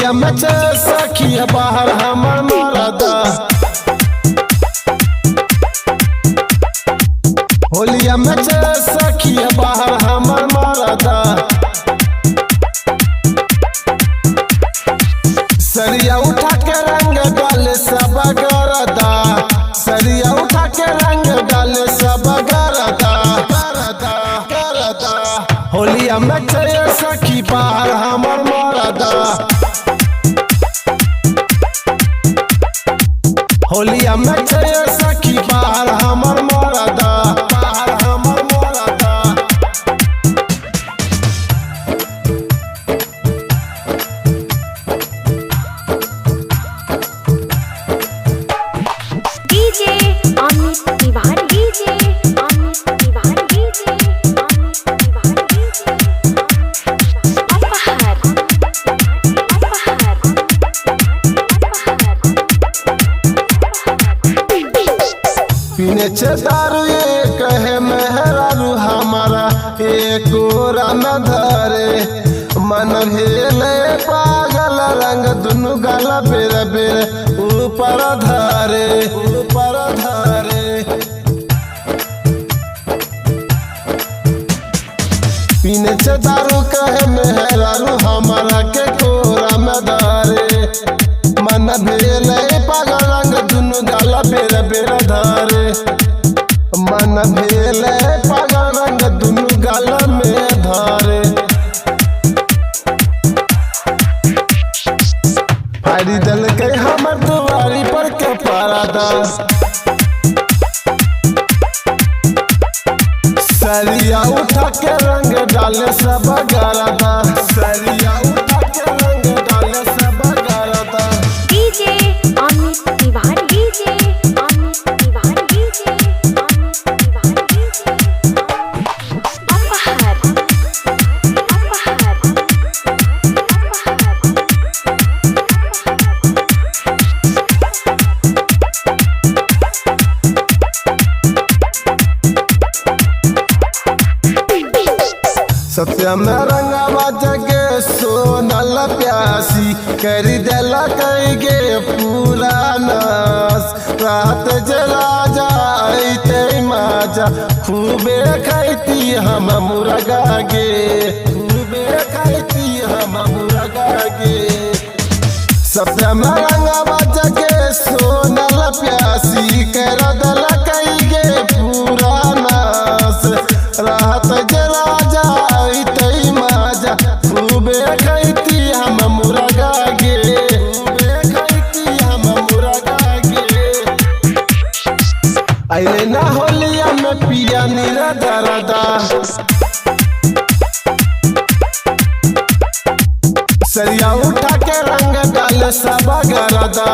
होलिया में सखिया बाहर हमर मरदा। होलिया में सखिया बाहर हमर मरदा। सरिया उठा के रंग डाले सब गरदा। सरिया उठा के रंग डाले सब गरदा। गरदा गरदा। होलिया में सखी बाहर हमर मरदा। होलिया में सखी बाहर हमर मरदा। बाहर हमर मरदा। DJ Amit Tiwari, DJ Amit Tiwari, DJ Amit Tiwari, DJ अपहार अपहार पीने छे दारू ये कहे मेहरारू हमारा एक न धरे। मन भेले पागल रंग दुनु गाला बेर बेर ऊपर धरे ऊपर धरे। पीने छे दारू कहे मेहरारू हमारा के कोरा में धरे। मन भेले पागल रंग दुनु गाला बेर बेर धरे। मन भेले पागल रंग दुनु गाला में धरे। फाड़ी देलकै हमर दुआरी पर के परदा। सरिया उठा के रंग डाले सब गरदा। सरिया उठा के रंग डाले सब गरदा। DJ Amit Tiwari, DJ Amit Tiwari, DJ Amit Tiwari, DJ अपहार अपहार सत्यम रंगवा जगे सोनल प्यासी कर देला कई गे पूरा नास। रात जला जाते माजा खूबे खैती हम मुर्गा गे। खूबे खैती हम मुर्गा गे। सत्यम रंगवा जगे सोनल प्यासी कर देला कई गे पूरा नास। रात जला जाते माजा खूबे खैती हम मुर्गा गे। खूबे खैती हम मुर्गा गे। अरे ना होलिया में पिया नीरा दरदा। सरिया उठा के रंग डाल सब गरदा।